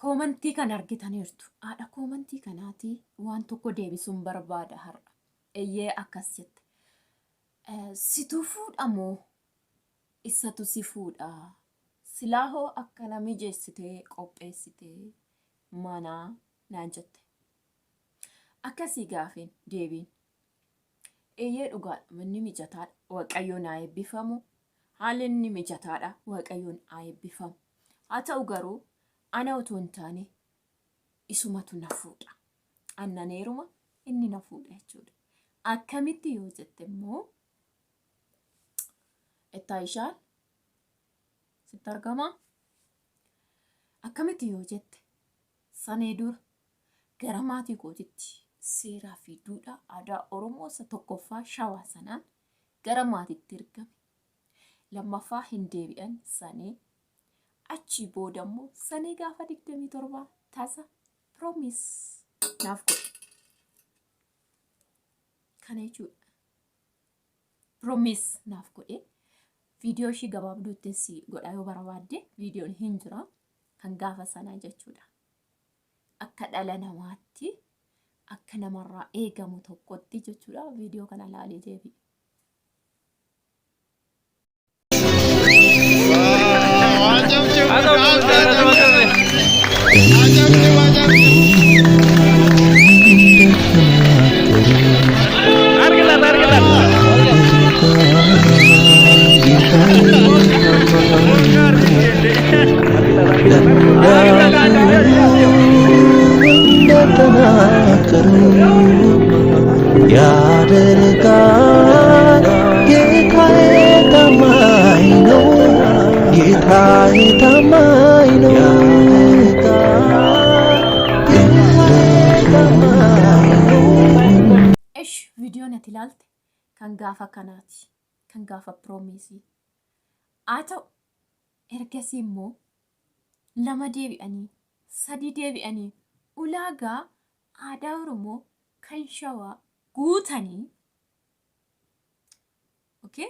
Koomantii kana argitaniirtu. Haadha koomantii kanaatii waan tokko deebisuun barbaada har'a. Eyyee akkas jette. Situ fuudha moo isatu si fuudha? Silaa hoo akkana mijeessitee qopheessitee manaa naan jette. Akkasii gaafiin deebiin. Eeyyee dhugaadha manni mijataadha waaqayyoon haa eebbifamu haalli inni mijataadha waaqayyoon haa eebbifamu haa ta'u garuu ana otoo hin taane isumatu na fuudha annan heeruma inni na fuudha jechuudha akkamitti yoo jette immoo ittaa ishaan sitti argama akkamitti yoo jette sanee dura gara maatii kootitti seeraa fi duudhaa aadaa Oromoo isa tokkoffaa Shawaa sanaan gara maatiitti ergame. Lammaffaa hin deebi'an sanee. Achii booda immoo sanee gaafa 27 tasa promise naaf godhe. Kana jechuudha. Promise naaf godhe. Viidiyoo ishii gabaabduutti si godha yoo barbaadde viidiyoon hin jira kan gaafa sanaa jechuudha. Akka dhala namaatti akka namarraa eegamu tokkotti jechuudha viidiyoo kana laalii deebi'i. Esh viidiyoon ati ilaalte kan gaafa kanaati. Kan gaafa piroomiisii. Haa ta'u ergasii immoo lama deebi'anii sadii deebi'anii ulaagaa aadaa Oromoo kan Shawaa guutanii okay,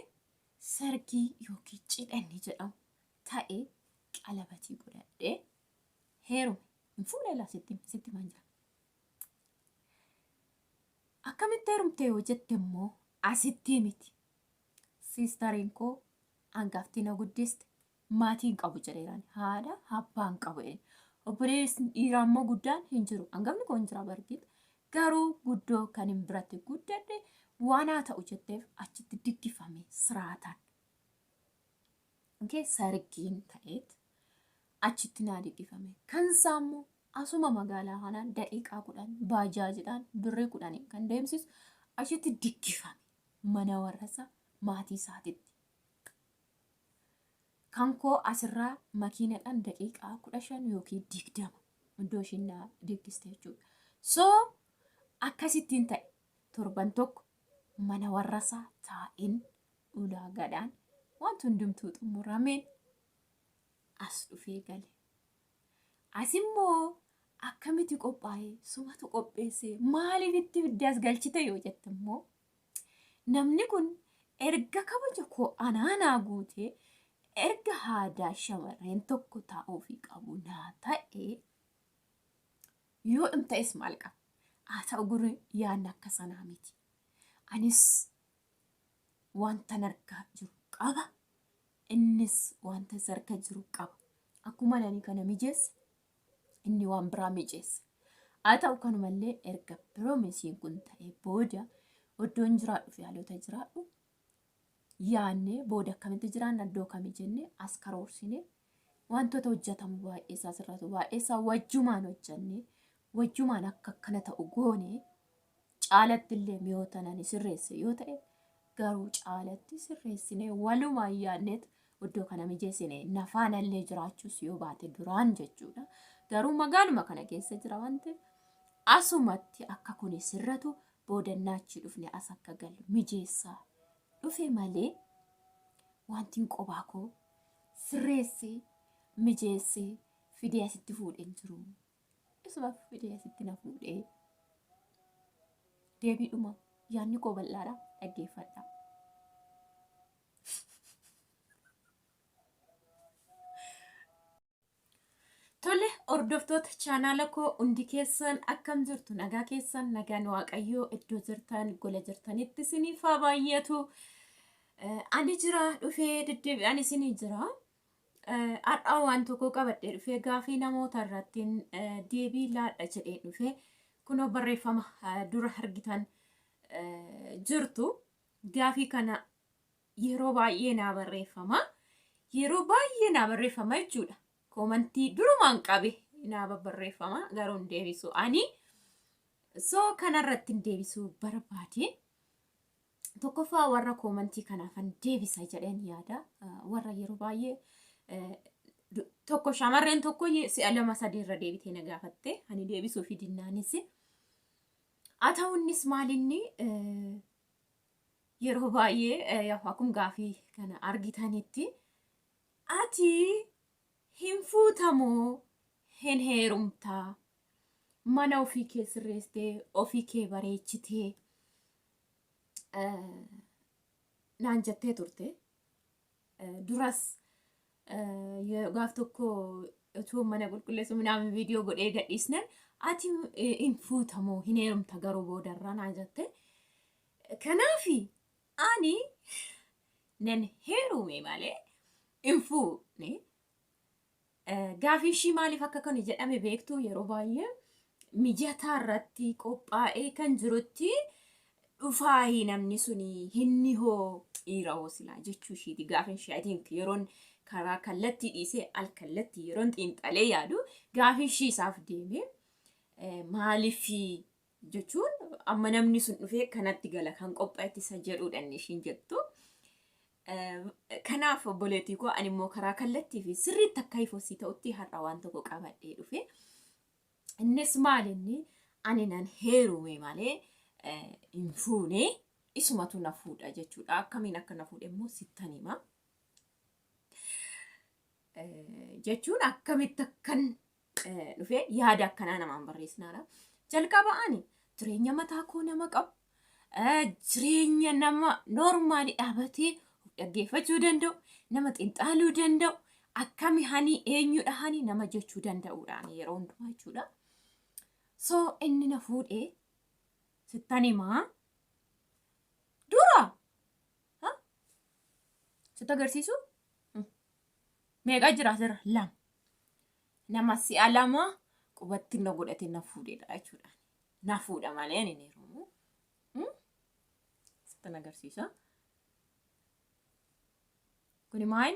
sargii yookiin cidha inni jedhamu ta'e qalabatii godhadhee heerume. Hin fuune laa sitti sitti himan jira. Akkamitti heerumte yoo jette immoo asitti miti. Siistariin koo hangafti na guddiste maatii hin qabu jedheeraan haadha abbaa hin qabu jedheen. Obboleessi dhiiraa immoo guddaan hin jiru. Hangafni koo hin jira bargiit. Garuu guddoo kan hin biratti guddadhe waan haa ta'u jetteef achitti diggifame siraataan. Okay, sargiin ta'eet achitti naa diggifame. Kan isaa immoo asuma magaalaa kanaan daqiiqaa 10 baajaajiidhaan birrii kudhaniin kan deemsisu achitti diggifame mana warra isaa maatii isaatitti. Kan koo asirraa makiinadhaan daqiiqaa 15 yookiin 20 iddoo ishiin na diggiste jechuudha. So akkasittiin ta'e torban tokko mana warrasaa taa'een ulaagaadhaan wanti hundumtuu xumurameen as dhufee gale. Asimmoo akkamitti qophaa'ee sumatu qopheessee maaliif itti fiddee as galchite yoo jette immoo Namni kun erga kabaja koo anaa naa guutee erga haadaa shamarreen tokko taa'uufii qabu naa ta'e yoo dhum ta'es maal qaba? Haa ta'u gurri yaadni akka sanaa miti. Anis wantan argaa jiru qaba. Innis wanta isa harka jiru qaba. Akkuma ani kana mijeesse inni waan biraa mijeesse. Haa ta'u kanumallee erga piroomisiin kun ta'e booda iddoon jiraadhu fi haalota jiraadhu yaannee booda akkamitti jiraanna iddoo kamii jennee as karoorsine wantoota hojjetamu baay'ee isaa sirratu baay'ee isaa wajjumaan hojjennee wajjumaan akka akkana ta'u goone caalatti illee mi'oota nani sirreesse yoo ta'e garuu caalatti sirreessinee walumaan yaadneet iddoo kana mijeessine nafaana illee jiraachuus yoo baate duraan jechuudha. Garuu magaaluma kana keessa jira waan ta'eef asumatti akka kuni sirratu boodannaa achii dhufne as akka galu mijeessaa dhufe malee wantiin qobaa koo sirreessee mijeessee fidee asitti fuudheen jiru. Isuma fidee asitti na fuudhee. Deebiidhuma yaadni koo bal'aadha dhaggeeffadha. Tole Hordoftoota chaanaala koo hundi keessan akkam jirtu? Nagaa keessan? Nagaan Waaqayyoo iddoo jirtan gola jirtanitti isiniif haa baay'atu. Ani jira, dhufee deddeebi'aan isinii jira. Har'a waan tokko qabadhee dhufee gaafii namoota irratti deebii laadha jedhee dhufee kunoo barreeffama dura argitan jirtu. Gaafii kana yeroo baay'ee naa barreeffama. Yeroo baay'ee naa barreeffama jechuudha. Koomantii durumaan qabe naa babbarreeffama, garuu hin deebisu ani. So kanarratti hin deebisuu barbaade. Tokkoffaa warra koomantii kanaafan deebisa jedheen yaada. Warra yeroo baay'ee tokko, shamarreen tokko si'a lama sadii irra deebitee na gaafatte, ani deebisuu fi dinnaanis. Haa ta'u, innis maalinni, yeroo baay'ee akkuma gaafii kana argitanitti, ati hin fuutamoo hin heerumtaa, mana ofii kee sirreessitee, ofii kee bareechitee naan jettee turte. Duras gaaf tokko utuu mana qulqulleessu minaamin viidiyoo godhee gadhiisnan, ati hin fuutamoo hin heerumta garuu boodarraa naan jette. Kanaafi ani nan heerume malee hin fuune. Gaafii ishii maaliif akka kana jedhame beektu? Yeroo baay'ee mijataa irratti qophaa'ee kan jirutti dhufaayi, namni suni hinni hoo dhiira hoo silaa jechuu ishiiti gaafiin ishii. I think yeroon karaa kallattii dhiisee al kallattii yeroon xiinxalee yaadu, gaafiin ishii isaaf deeme maaliif jechuun, amma namni sun dhufee kanatti gala kan qophaa'etti isa jedhuudha inni ishiin jettu. Kanaaf obboleettii koo, ani immoo karaa kallattii fi sirriitti akka ifosii ta'utti har'a waan tokko qabadhee dhufe. Innis maal inni, ani nan heerume malee hin fuune, isumatu na fuudha jechuudha. Akkamiin akka na fuudhe immoo sittan hima. Jechuun akkamitti akkan dhufe yaada akkanaa namaan barreessinaadha. Jalqaba ani jireenya mataa koo nama qabu, jireenya nama noormaali dhaabatee of dhaggeeffachuu danda'u, nama xinxaaluu danda'u, akkami hani eenyudha hani nama jechuu danda'udha ani yeroo hundumaa jechuudha. So inni na fuudhee sittan himaa, dura sitti agarsiisu meeqa jira asirra? Lama. Nama si'a lama qubatti na godhate na fuudhedha jechuudha. Na fuudha malee ani hin heerumu. Sittan agarsiisa. Kuni maal?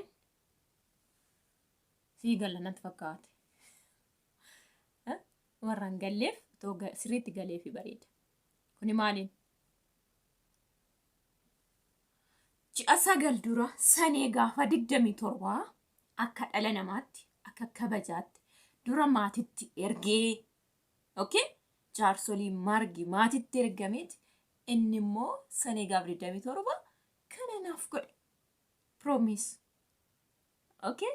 Sii galla natti fakkaate. Warra hin galleef otoo sirriitti galeefi bareeda. Kuni maaliin? Ji'a 9 dura sanee gaafa 27 akka dhala namaatti, akka kabajaatti dura maatitti ergee, okay, jaarsolii margi maatitti ergameeti, inni immoo sanee gaafa 27 kana naaf godhe, promise. Okay,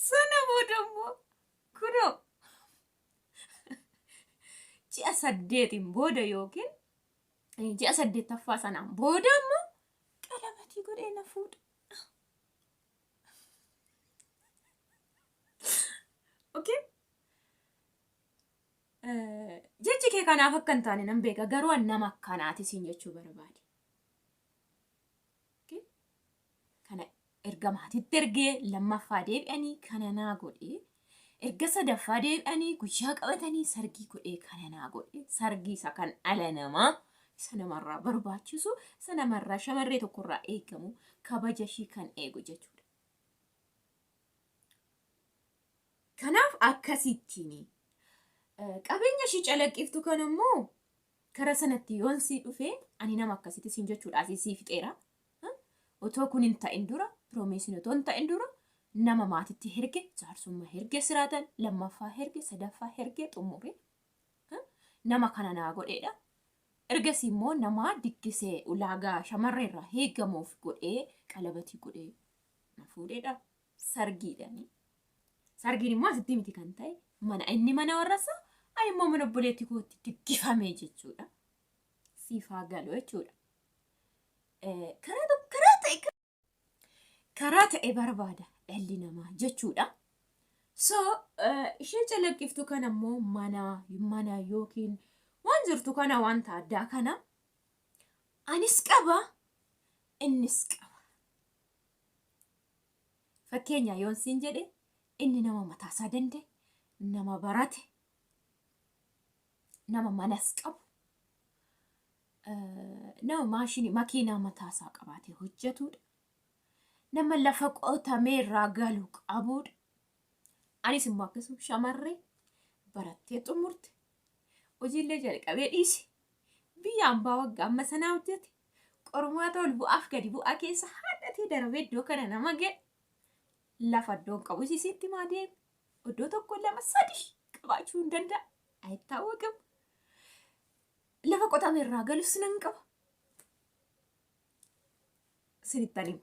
sana booda immoo kunoo ji'a 8n booda yookiin ji'a saddeettaffaa sanaan booda immoo qalabatii godhee na fuudha. Okay? Jechi kee kanaaf akka hin taane nan beeka, garuu an nama akkanaati siin jechuu barbaade. Okay? Kana erga maatitti ergee, lammaffaa deebi'anii kana naa godhee, erga sadaffaa deebi'anii guyyaa qabatanii sargii godhee kana naa godhe, sargii isa kan dhala namaa, isa namarraa barbaachisu, isa namarraa shamarree tokkorraa eegamu, kabaja ishii kan eegu jechuudha. Kanaaf akkasittiin qabeenya ishii calaqqiftu kan immoo karaa sanatti yoon sii dhufe, ani nama akkasitti siin jechuudha, asii sii fixeera. Otoo kun hin ta'in dura, piroomiisiin otoo hin ta'in dura, nama maatitti herge, jaarsummaa herge, siraatan lammaffaa herge, sadaffaa herge xumure nama kana naa godheedha. Ergasii immoo nama diggisee ulaagaa shamarreerraa eegamuuf godhee qalabatii godhee na fuudheedha. Sargiidhaani. Sargiin immoo asitti miti kan ta'e, mana inni mana warrasaa, ani immoo mana obboleettii kootti diggifame jechuudha. Siif haa galu jechuudha. Karaa ta'e karaa Karaa ta'e barbaada dhalli namaa jechuudha. So ishee calaqqiftu kana immoo mana mana yookiin waan jirtu kana wanta addaa kana anis qaba innis qaba. Fakkeenya yoon siin jedhe inni nama mataasaa danda'e, nama barate, nama manas qabu, nama maashinii makiinaa mataasaa qabaatee hojjetudha. Nama lafa qotamee irraa galu qabudha. Anis immoo akkasuma shamarree barattee xumurte hojiillee jalqabee dhiise biyya ambaa waggaa amma sanaa hojjete qormaata ol bu'aaf gadi bu'aa keessa haadhatee darbee iddoo kana nama ga'e lafa iddoon qabu isitti maa deeme iddoo tokko lama sadi qabaachuu hin danda'a. Ayittaawwaqam. Lafa qotame irraa galus nan qaba. Sinittan hima.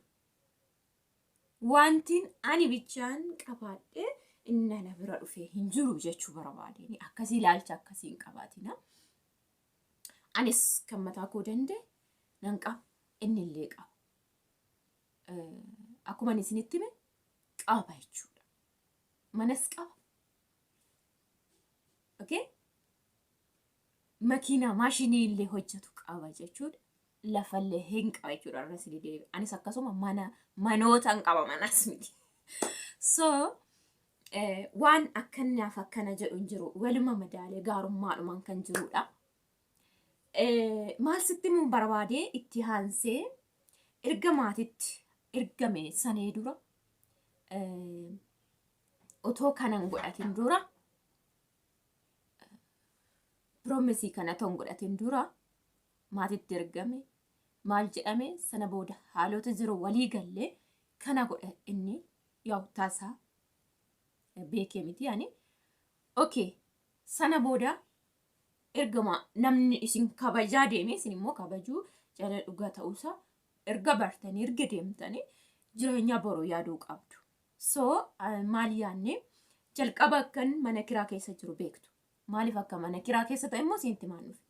Wantiin ani bichaan qabaadhe inni ana bira dhufee hin jiru jechuu barbaadeen akkasii ilaalcha akkasii hin qabaatina. Anis kan mataa koo danda'e nan qaba inni illee qaba. Akkuma ani isinitti hime qaba jechuudha. Manas qaba. Okay? Makiinaa maashinii illee hojjetu qaba jechuudha. Lafallee hin qaba jechuudha irra isinii deebi'a. Anis akkasuma mana manoota hin qaba manas miti. So waan akkanaaf akkana jedhu hin jiru. Waluma madaalee gaarummaadhumaan kan jirudha. Maal sitti himuun barbaadee itti aansee erga maatitti ergame sanee dura otoo kanan godhatin dura piroomisii kana otoo hin godhatin dura maatitti ergame maal jedhame sana booda haalota jiru walii gallee kana godha inni yaa'u taasaa beekee miti ani okay sana booda ergama namni isin kabajaa deeme isin immoo kabajuu jala dhugaa ta'uusaa erga bartanii erga deemtanii jireenya boruu yaaduu qabdu. So maal yaadne jalqaba akkan mana kiraa keessa jiru beektu. Maaliif akka mana kiraa keessa ta'e immoo siinti maan dhufe.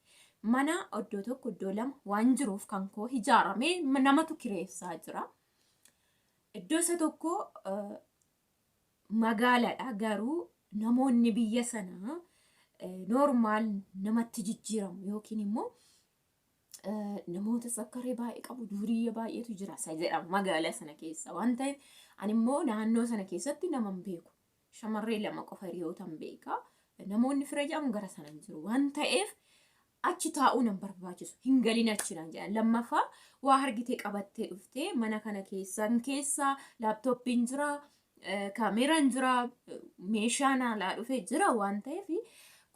Mana iddoo tokko iddoo lama waan jiruuf kan koo ijaaramee namatu kireessaa jira. Iddoo isa tokko magaalaadha garuu namoonni biyya sanaa noormaal namatti jijjiiramu yookiin immoo namoota sakkaree baay'ee qabu duuriyya baay'eetu jira isa jedhama magaalaa sana keessa waan ta'eef ani immoo naannoo sana keessatti nama hin beeku shamarree lama qofa hiriyootan beeka namoonni fira jedhamu gara sana hin jiru waan ta'eef achi taa'uu nan barbaachisu hin galin achi naan jedhan lammaffaa waa argitee qabattee dhuftee mana kana keessan keessa laaptooppiin jira kaameeraan jira meeshaan alaa dhufe jira waan ta'eef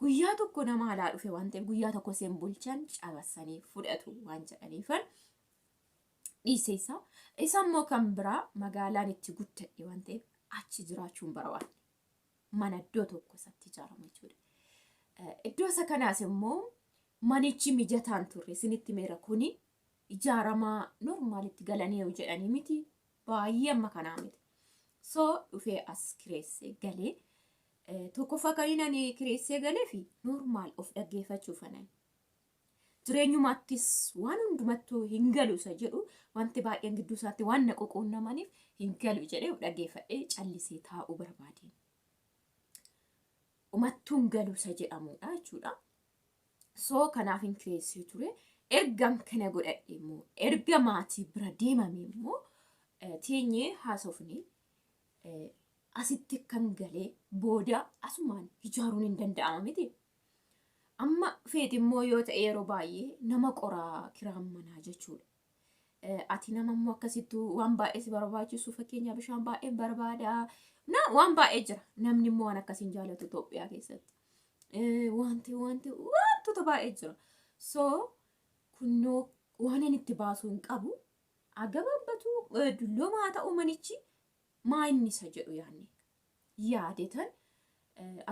guyyaa tokko nama alaa dhufe waan ta'eef guyyaa tokko seen bulchan cabasanii fudhatu waan jedhaniifan dhiise isaa isa immoo kan biraa magaalaan itti guddadhe waan ta'eef achi jiraachuun barbaadne mana iddoo tokko isatti ijaarama jechuudha. Iddoo isa kanaas immoo manichi mijataan turre isinitti meera kuni ijaaramaa normaalitti galanii yoo jedhanii miti baay'ee amma kanaa miti. So dhufee as kireessee galee tokkoffaa kan inni ani kireessee galee fi normaal of dhaggeeffachuuf anan. Jireenyumaattis waan hundumattuu hin galu isa jedhu wanti baay'een gidduu isaatti waan na ququunnamaniif hin galu jedhee of dhaggeeffadhee callisee taa'uu barbaade. Umattuu hin galu isa jedhamudha jechuudha. So kanaaf hin kireessee ture. Ergan kana godhadhe immoo erga maatii bira deemame immoo teenyee haasofne asitti kan galee booda asumaan ijaaruun hin danda'ama miti. Amma feeti immoo yoo ta'e yeroo baay'ee nama qoraa kiraan manaa jechuudha. Ati nama immoo akkasittuu waan baay'ee si barbaachisu fakkeenyaaf bishaan baay'ee barbaada. Na waan baay'ee jira. Namni immoo waan akkasiin jaalatu Itoophiyaa keessatti. Wanti wanti wantoota baay'ee jira. So kunnoo waan inni itti baasuu hin qabu. Agabaabbatu dulloomaa ta'u manichi maa inni isa jedhu yaadne. Yaadetan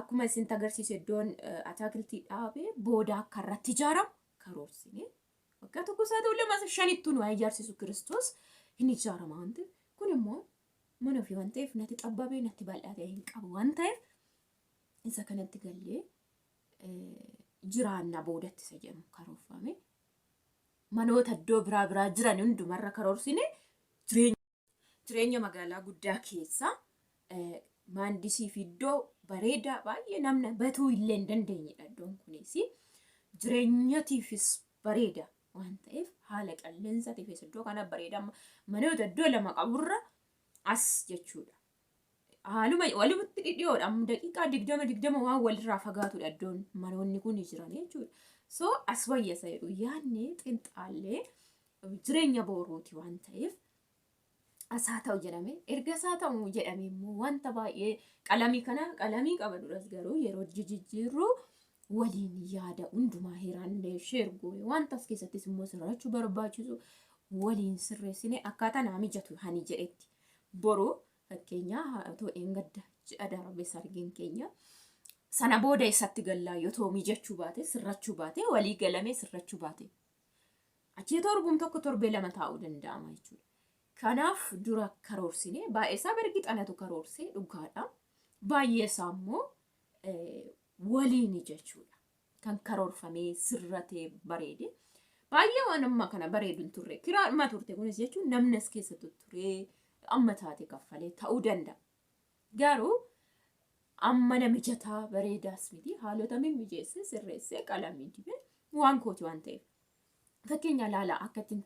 akkuma isin agarsiise iddoon ataakiltii dhaabee booda akka irratti ijaaramu karoorsine. Waggaa tokko isaa ta'u lama shanittuu nu haa ijaarsisu Kiristoos hin ijaarama waan ta'eef kun immoo mana ofii waan ta'eef natti xabbabee natti bal'aatee hin qabu waan ta'eef isa kanatti gallee jiraanna boodatti isa jedhamu karoorfame. Manoota iddoo biraa biraa jiran hundumarra karoorsine jireenya. Jireenya magaalaa guddaa keessa maandisii fi iddoo bareedaa baay'ee namna batuu illee hin dandeenyedha iddoon kunis. Jireenyatiifis bareeda waan ta'eef haala qilleensatiifis iddoo kana bareeda manoota iddoo lama qaburra as jechuudha. Haaluma walumatti dhidhiyoodha. Amma daqiiqaa 20 20 waan walirraa fagaatudha iddoon manoonni kun jiran jechuudha. So as wayya isa jedhu yaadne xinxaallee jireenya booruuti waan ta'eef as haa ta'u jedhame. Erga isaa ta'u jedhame immoo wanta baay'ee qalamii kana qalamii qaba duras garuu yeroo jijjiirru waliin yaada hundumaa hiraannee sheer goone wanta as keessattis immoo sirrachuu barbaachisu waliin sirreessine akkaataa naa mijatu hani jedhetti boru. Fakkeenyaa otoo dheengadda ji'a darbe sargiin keenya sana booda eessatti gallaa yoo ta'u mijachuu baate sirrachuu baate walii galamee sirrachuu baate achii torbum tokko torbee lama taa'uu danda'ama jechuudha. Kanaaf dura karoorsine baay'ee isaa bergi xanatu karoorsee dhugaadha. Baay'ee isaa immoo waliini jechuudha. Kan karoorfamee sirratee bareede. Baay'ee waan amma kana bareedu hin turre. Kiraadhuma turte kunis jechuun namni as keessa tutturee amma taate kaffalee ta'uu danda'a. Garuu amma na mijataa bareedaas miti haalota mimmijeessee sirreessee qalamii dibee waan kooti waan ta'eef. Fakkeenya ilaala akka ittiin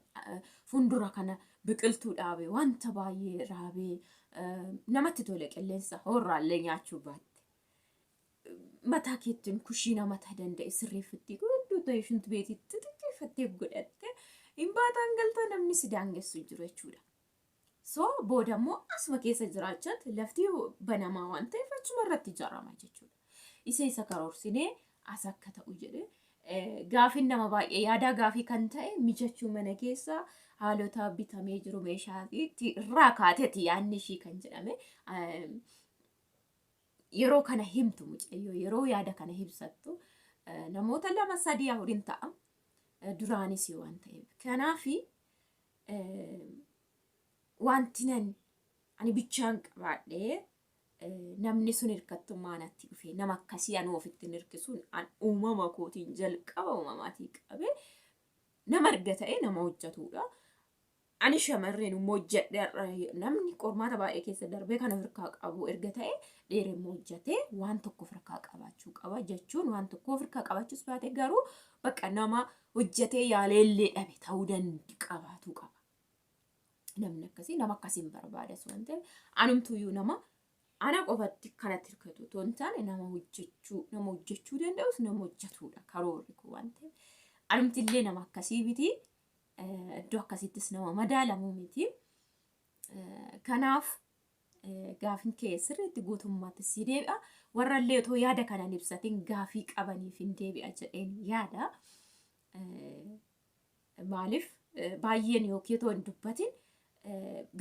fuuldura kana biqiltuu dhaabee wanta baay'ee raabee namatti tole qilleensa horraallee nyaachuu baatte. Mataa keettiin kushiina mataa danda'e sirreeffattee guddoo ta'e shintu beetii xixiqqeeffattee godhatte hin baataan galtaa namni si daangessu jiru jechuudha. So booda immoo asuma keessa jiraachaatti lafti banamaa waan ta'eef achuma irratti ijaarama jechuudha. Isa isa karoorsinee as akka ta'u jedhe gaafiin nama baay'ee yaadaa gaafii kan ta'e mijachuu mana keessa haalota bitamee jiru meeshaa irraa kaateeti yaadni ishii kan jedhame yeroo kana himtu mucayyoo yeroo yaada kana ibsattu namoota lama sadii afurin ta'a duraanis waan ta'eef. Kanaafi wanti nan ani bichaan qabaadhee namni sun hirkattummaa natti dhufe nama akkasii anuu ofitti hin hirkisuun an uumama kootiin jalqaba uumamaatii qabee nama erga ta'e nama hojjetudha. Ani shamarreen immoo hojjedhe har'a namni qormaata baay'ee keessa darbee kan of harkaa qabu erga ta'e dhiirri immoo hojjetee waan tokko of harkaa qabaachuu qaba jechuun waan tokko of harkaa qabaachuus baate garuu bakka nama hojjetee yaaleellee dhabe ta'uu danda'a qabaatuu qaba. Namni akkasii nama akkasiin barbaadas waan ta'eef anumtuyyuu nama ana qofatti kanatti hirkatu otoo hin taane nama hojjechuu danda'us nama hojjetudha karoorri koo waan ta'eef anumtillee nama akkasii miti. Iddoo akkasiittis nama madaalamuu miti. Kanaaf gaafin kee sirriitti guutummaatti si deebi'a. Warra illee otoo yaada kana hin ibsatin gaafii qabaniif hin deebi'a jedheen yaada. Maaliif baay'een yookiin otoo hin dubbatin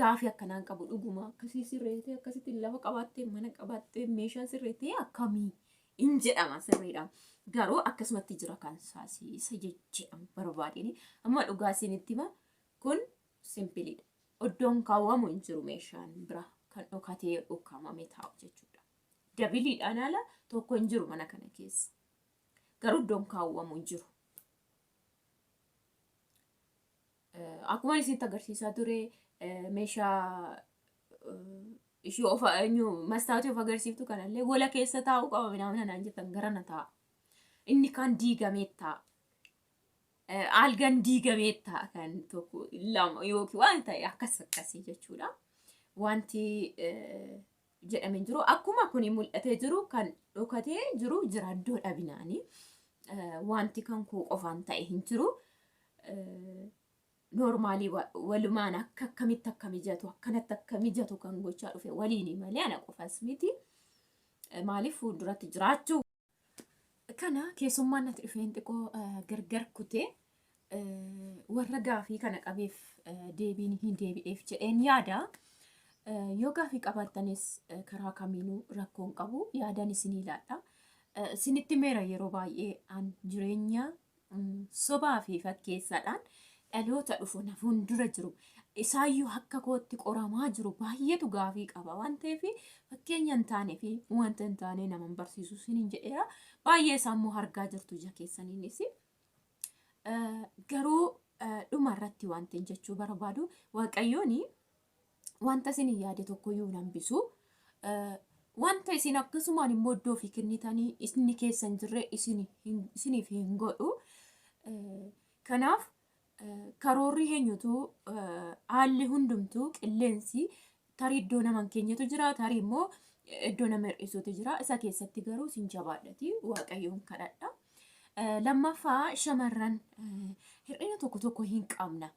gaafii akkanaan qabu dhuguma akkasii sirreessitee akkasitti lafa qabaattee mana qabaattee meeshaa sirreessitee akkamii in jedhama sirriidha. Garuu akkasumatti jira kan saasii isa jedhamu barbaadini. Amma dhugaa isinitti hima kun simpiliidha. Iddoon kaawwamu hin jiru meeshaan bira kan dhokatee ukkaamamee taa'u jechuudha. Dabiliidhaan ala tokko hin jiru mana kana keessa. Garuu iddoon kaawwamu hin jiru. Akkuma isinitti agarsiisaa ture meeshaa ishii of eenyu mastaatii of agarsiiftu kanallee gola keessa taa'uu qaba minaamin naan jettan gara na taa'a. Inni kaan diigamee taa'a. Algan diigamee taa'a kan tokko lama yookiin waan ta'e akkas akkasii jechuudha. Wanti jedhame jiru akkuma kuni mul'atee jiru kan dhokatee jiru jira iddoo dhabinaanii. Wanti kan koo qofaan ta'e hin jiru. Noormaalii walumaan akka akkamitti akka mijatu akkanatti akka mijatu kan gochaa dhufe waliini malee ana qofas miti. Maaliif fuulduratti jiraachuu kana keessummaan natti dhufeen xiqqoo gargar kutee warra gaafii kana qabeef deebiin hin deebi'eef jedheen yaada. Yoo gaafii qabaattanis karaa kamiinuu rakkoon qabu yaadan isinii laadha. Isinitti meera yeroo baay'ee an jireenya sobaa fi fakkeessaadhaan dhaloota dhufu na fuuldura jiru isaayyuu akka kootti qoramaa jiru baay'eetu gaafii qaba waan ta'eef fakkeenya hin taane fi wanta hin taane nama hin barsiisu isiniin jedheera. Baay'ee isaa immoo argaa jirtu ija keessaniinis. Garuu dhuma irratti wanti jechuu barbaadu Waaqayyoon Wanta isin yaade tokkoyyuu hin hambisu. Wanta isin akkasumaan immoo iddoo ofii kennitanii inni keessa hin jirre isiniif hin godhu. Kanaaf karoorri eenyutu haalli hundumtuu qilleensi tarii iddoo nama hin keenyetu jira, tarii immoo iddoo nama hir'isuutu jira. Isa keessatti garuu isin jabaadhati Waaqayyoon kadhadha. Lammaffaa shamarran hir'ina tokko tokko hin qabna.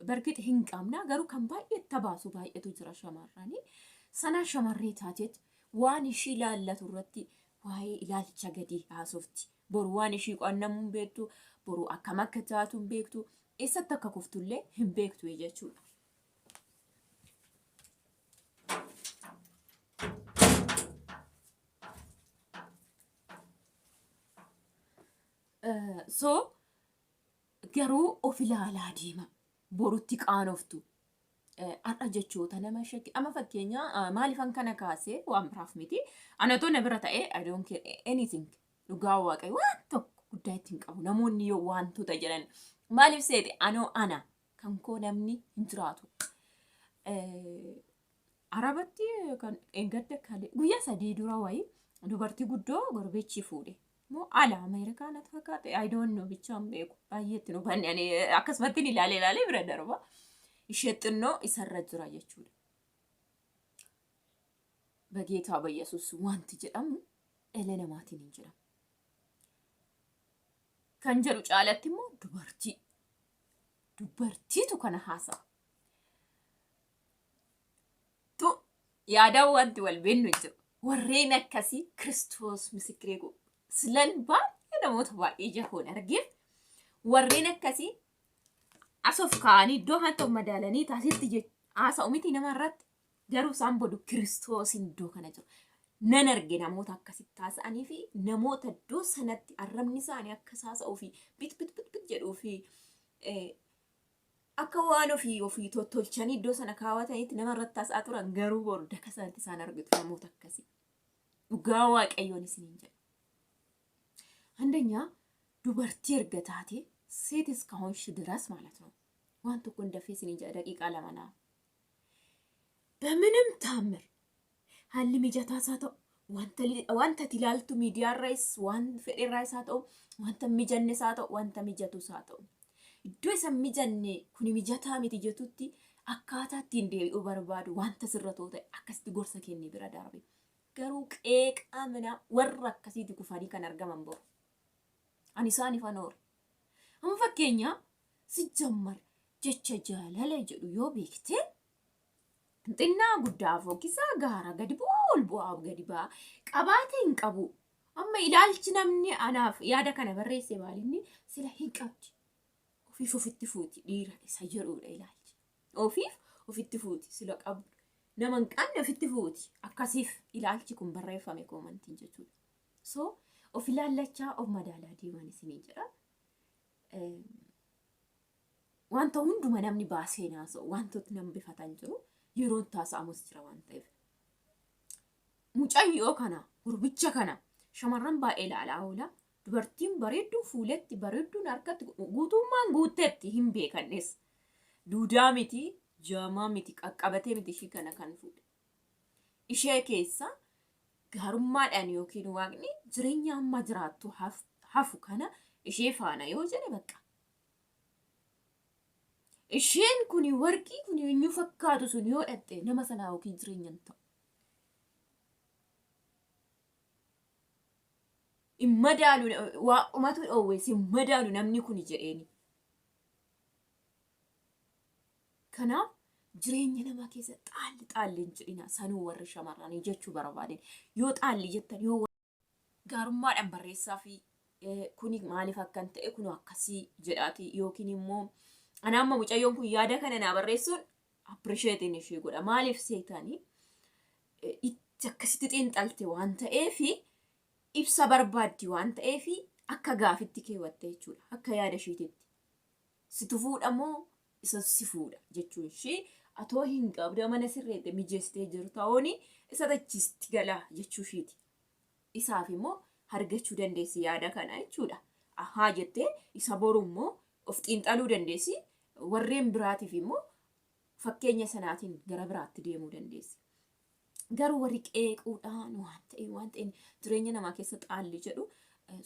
Bargit hin qabna garuu kan baay'ee tabaasu baay'eetu jira shamarranii. Sana shamarree taateet waan ishii ilaallatu irratti waa'ee ilaalcha gadii haasofti. Boru waan ishii qo'annamu hin beektu, boru akkam akka taatu hin beektu, eessatti akka kuftullee hin beektu jechuudha. So garuu of ilaalaa deema. Borutti qaanoftu. Har'a jechoota nama shakki. Amma fakkeenya maaliifan kana kaasee waan biraaf miti. Anatoo na bira ta'ee I don't care anything. Dhugaa waaqayyo waan tokko guddaa ittiin qabu. Namoonni yoo wantoota jedhan maaliif seete anoo ana kan koo namni hin jiraatu. Arabatti kan eeggadda kale guyyaa 3 dura wayii dubartii guddoo gorbeechi fuudhe. Moo ala Ameerikaa natti fakkaate, I don't know, bichaan beeku baay'ee itti hubanne, ani akkasumatti ilaalee ilaalee bira darba. Ishee xinnoo isarra jira jechuudha. Bageetaa Bayyasuus wanti jedhamu dhala namaatiin hin jedhamu. Kan jedhu caalatti immoo dubartii. Dubartiitu kana haasa'a. Tu yaadaan wanti wal beennu hin jiru. Warreen akkasii Kiristoos misikiree koo silan baay'ee namoota baay'ee ija koon argeef warreen akkasii as of kaa'anii iddoo haa ta'u madaalanii taasitti haasa'u miti nama irratti garuu isaan bodu Kiristoosiin iddoo kana jiru. Nan arge namoota akkasitti haasa'anii fi namoota iddoo sanatti arrabni isaanii akkas haasa'uu fi bit bit bit bit jedhuu fi akka waan ofii ofii tottolchanii iddoo sana kaawwataniitti nama irratti haasa'aa turan garuu boru daka sanatti isaan argitu namoota akkasii. Dhugaa Waaqayyoon isiniin jedha. አንደኛ dubartii erga taate ሴት እስከሆንሽ ድረስ ማለት ነው። waan tokko hin dafee isiniin jedha daqiiqaa 2 naaf. በምንም ታምር haalli mijataas haa ta'u wanta wanta ati ilaaltu miidiyaarraayis waan fedheerraayis haa ta'u wanta hin mijannes haa ta'u wanta mijatus haa ta'u iddoo isa hin mijanne kuni mijataa miti jettutti akkaataa ittiin deebi'uu barbaadu wanta sirratoo ta'e akkasitti gorsa kennee bira darbe. Garuu qeeqaa minaa warra akkasiiti kufanii kan argaman boru. Ani isaan ifan oole. Amma fakkeenya sijjammar jecha jaalala jedhu yoo beekte xinnaa guddaa fokkisaa gaara gadi bu'aa ol bu'aa gadi ba'aa qabaate hin qabu. Amma ilaalchi namni anaaf yaada kana barreesse maalinni sila hin qabdi. Ofiif ofitti fuuti dhiira isa jedhudha ilaalchi. Ofiif ofitti fuuti sila qabdu. Nama hin qabne ofitti fuuti. Akkasiif ilaalchi kun barreeffame koomantiin jechuudha. So of ilaallachaa of madaalaa deeman isiniin jedha. Wanta hunduma namni baasee naasa'u wantootni nama bifatan jiru yeroon taasa'amus jira waan ta'eef. Mucayyoo kana gurbicha kana shamarran baay'ee ilaalaa oola. Dubartiin bareedduun fuulatti bareedduun harkatti guutummaan guuttetti hin beekannes. Duudaa miti jaamaa miti qaqqabatee miti ishii kana kan fuudhe. Ishee keessa gaarummaadhaan yookiin waaqni jireenya amma jiraattu hafu kana ishee faana yoo jedhe bakka. Isheen kuni warqii kuni eenyu fakkaatu sun yoo dhatte nama sanaa yookiin jireenya hin ta'u. Hin madaalu waaqumatu dhoowwe si hin madaalu namni kuni jedheeni. Kanaaf jireenya namaa keessa xaalli xaalli hin jedhina sanuu warri shamarranii jechuu barbaadeen yoo xaalli jettan yoo gaarummaadhaan barreessaa fi kuni maaliif akkan ta'e kun akkasii jedhaati yookiin immoo ana amma mucayyoon kun yaada kana naa barreessuun appreciating ishee godha maaliif seetanii itti akkasitti xiinxalte waan ta'eefi ibsa barbaaddi waan ta'eefi akka gaafitti keewwatte jechuudha akka yaada ishiititti situ fuudha moo isa si fuudha jechuun ishee atoo hin qabda mana sirreette mijeessitee jiru ta'uun isa tachiisti gala jechuu ishiiti. Isaaf immoo argachuu dandeessi yaada kana jechuudha. Ahaa jettee isa boru immoo of xiinxaluu dandeessi. Warreen biraatiif immoo Fakkeenya sanaatiin gara biraatti deemuu dandeessa. Garuu warri qeequudhaan waan ta'e waan ta'een jireenya namaa keessa xaalli jedhu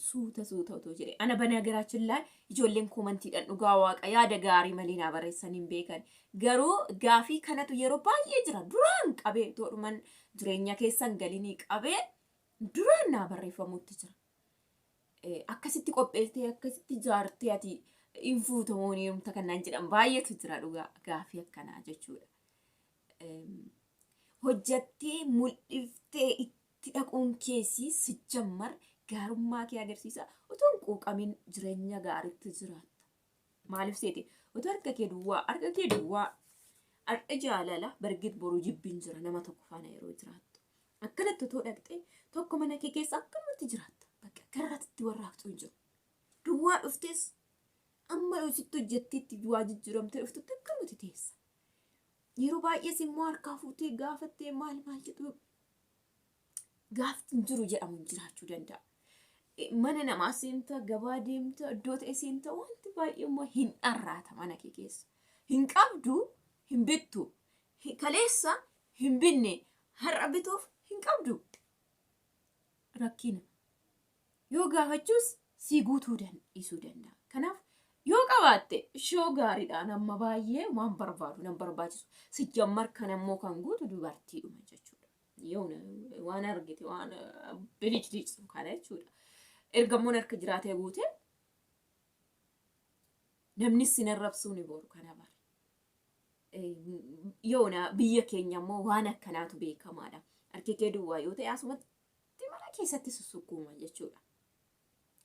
suuta suuta otoo jedhe. Ana banagaraachin laa ijoolleen koomantiidhaan dhugaa waaqa yaada gaarii malee naa barreessan hin beekan. Garuu gaafii kanatu yeroo baay'ee jira. Duraan qabee toodhuman jireenya keessan galinii qabee duraan naa barreeffamutti jira. Akkasitti qopheessitee akkasitti ijaartee ati hin fuutamoo ni heerumta kan naan jedhan baay'eetu jira dhugaa gaafii akkanaa jechuudha. Hojjattee mul'iftee itti dhaquun keessi sijjammar gaarummaa kee agarsiisa. Otoo hin quuqamin jireenya gaariitti jiraatta. Maaliif seete? Otoo harka kee duwwaa harka kee duwwaa har'a jaalala bargit boru jibbiin jira nama tokko faana yeroo jiraattu. Akkanatti otoo dhaqxee tokko mana kee keessa akkanumatti jiraatta. Bakka karratti warraaqxu hin jiru. Duwwaa dhuftes amma sitti hojjetteetti waa jijjiiramtee dhuftutti akkanumatti teessa. Yeroo baay'ees immoo harkaa fuutee gaafattee maal maal jedhu gaafti hin jiru jedhamu jiraachuu danda'a. Mana namaa seenta, gabaa deemta, iddoo ta'e seenta wanti baay'ee immoo hin dharraata mana kee keessa. Hin qabdu, hin bittu. Kaleessa hin binne, har'a bituuf hin qabdu. Rakkina. Yoo gaafachuus sii guutuu dhiisuu danda'a. Kanaaf yoo qabaatte ishoo gaariidhaan amma baay'ee waan barbaadu nan barbaachisu. Sijjammar kan ammoo kan guutu dubartiidhuma jechuudha. Yoo waan argite waan bilichilichu kana jechuudha. Ergammoon harka jiraatee guute namnis sin arrabsuu ni boru kana bare. Yoona biyya keenya immoo waan akkanaatu beekamaadha. Harki kee duwwaa yoo ta'e asumatti mana keessatti susukkuuma jechuudha.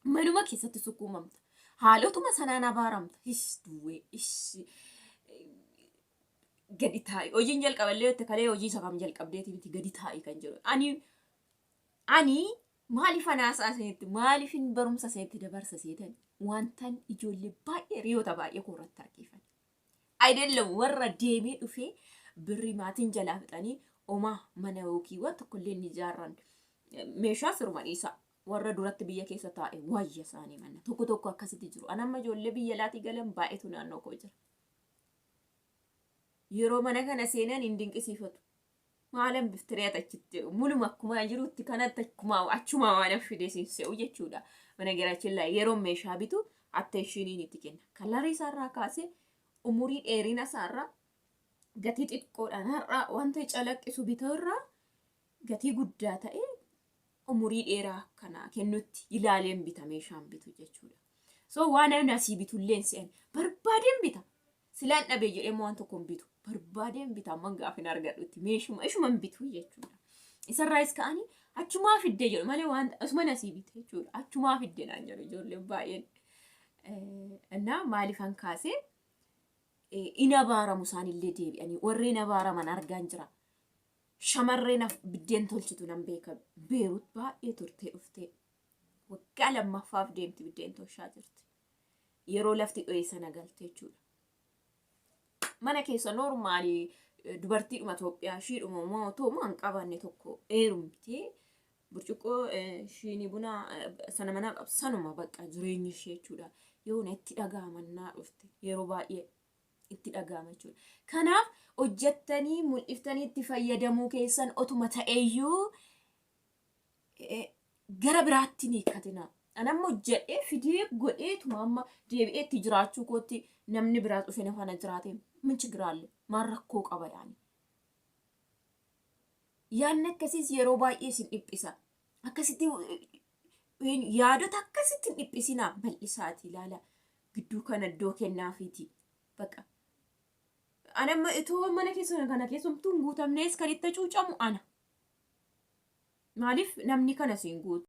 Manuma keessatti sukkuumamta. Haalotuma sanaan abaaramta. Ish duwwee ish gadi taa'i. Hojiin jalqaballee yoo kalee hojii isa kam jalqabdeeti miti gadi taa'i kan jedhu. Ani maaliif anaasaa isinitti maaliifin barumsa isinitti dabarsa seetan wantan ijoollee baay'ee hiriyoota baay'ee koo irratti argeeffan. Ayidellem warra deemee dhufee birrii maatiin jalaa fixanii omaa mana yookiin waan tokkollee hin ijaarran meeshaa siruma dhiisaa. Warra duratti biyya keessa taa'e wayya isaanii manna. Tokko tokko akkasitti jiru. Ani amma ijoollee biyya alaatii galan baay'eetu naannoo koo jira. Yeroo mana kana seenan hin dinqisiifatu. Maalan biftiree achitti jedhu muluma akkuma jirutti kanatti akkuma achumaa waan fide siin se'u jechuudha. Mana garachillaa yeroo meeshaa bitu attention itti kenna. Kalarii isaarraa kaasee umurii dheerina isaarraa gatii xiqqoodhaan har'a wanta calaqqisu bituu irraa gatii guddaa ta'e umurii dheeraa kana kennutti ilaaleen bita meeshaan bitu jechuudha. So waan ani asii bitullee hin se'an barbaadeen bita. Silaan dhabee jedhee waan tokko hin bitu. Barbaadeen bita amman gaafin argadhutti meeshuma ishuma hin bitu jechuudha. Isarraayis ka'anii achumaa fiddee jedhu malee waan asuma asii bite jechuudha. Achumaa fiddee naan jedhu ijoolleen baay'een. Innaa maaliifan kaasee in abaaramu isaanillee deebi'anii warreen abaaraman argaan jira. Shamarreen biddeen tolchitu nan beeka. Beerut baay'ee turtee dhuftee waggaa lammaffaaf deemti biddeen tolchaa jirti. Yeroo lafti dho'e sana galte jechuudha. Mana keessa normaalii dubartiidhuma Itoophiyaa ishiidhuma immoo otoo hin qabanne tokko heerumtee burcuqqoo shiinii bunaa sana manaa qabdu sanuma bakka jireenyi ishee jechuudha. Yoo itti dhaga'amannaa dhufte yeroo baay'ee itti dhaga'ama jechuudha. Kanaaf hojjettanii mul'iftanii itti fayyadamuu keessan otuma ta'eyyuu gara biraatti ni hiikkatina. Ani amma hojjedhee fidee godheetuma amma deebi'ee itti jiraachuu kootti namni biraa dhufe na faana jiraate min chigiraalle maal rakkoo qaba yaani. Yaadni akkasiis yeroo baay'ee isin dhiphisa. Akkasitti yaadota akkasitti hin dhiphisinaa bal'isaati ilaala. Gidduu kana iddoo kennaafiiti. Bakka. Ani amma itoo mana keessa kana keessumtuu hin guutamnees kan itti hacuucamu ana. Maaliif namni kana siin guutu?